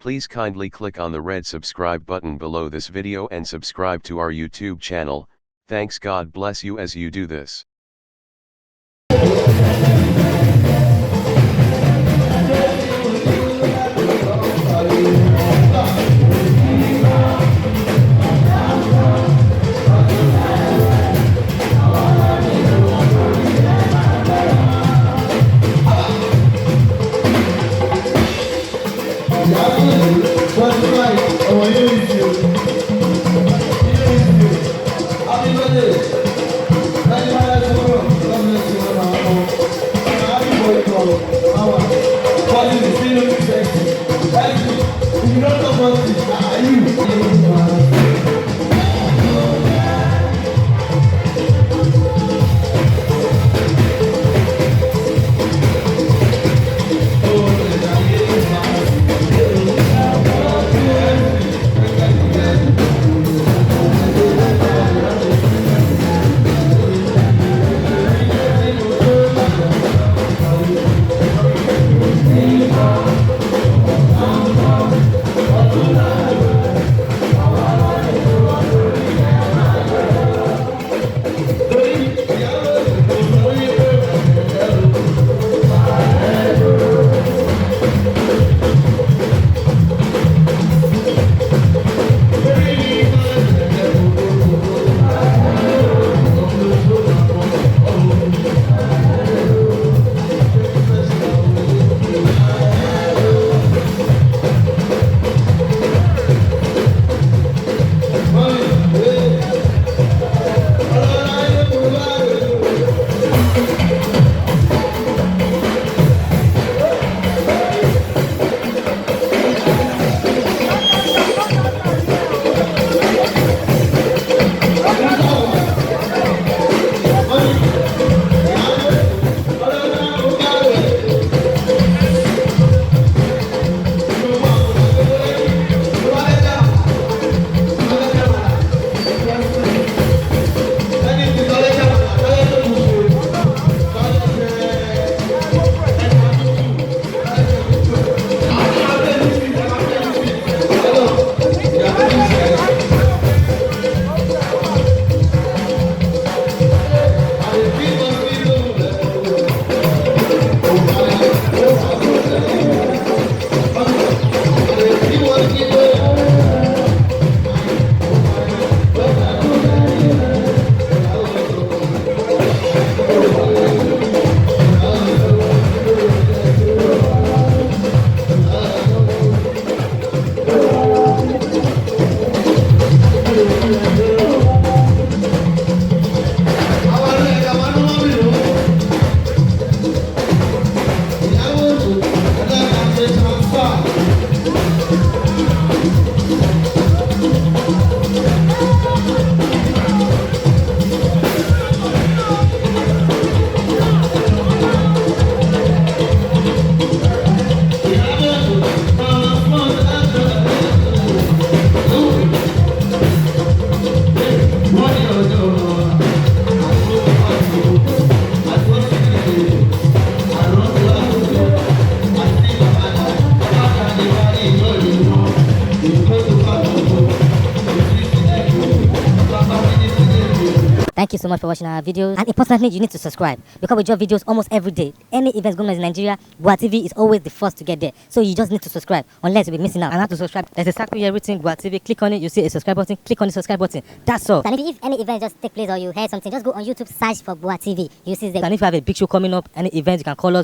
Please kindly click on the red subscribe button below this video and subscribe to our YouTube channel. Thanks, God bless you as you do this. Thank you so much for watching our videos. And importantly, you need to subscribe because we drop videos almost every day. Any events going on in Nigeria, Gboah TV is always the first to get there. So you just need to subscribe unless you'll be missing out. And how to subscribe? There's a circle here written Gboah TV. Click on it, you see a subscribe button. Click on the subscribe button. That's all. And if any event just take place or you heard something, just go on YouTube, search for Gboah TV. You see the. And if you have a big show coming up, any event, you can call us.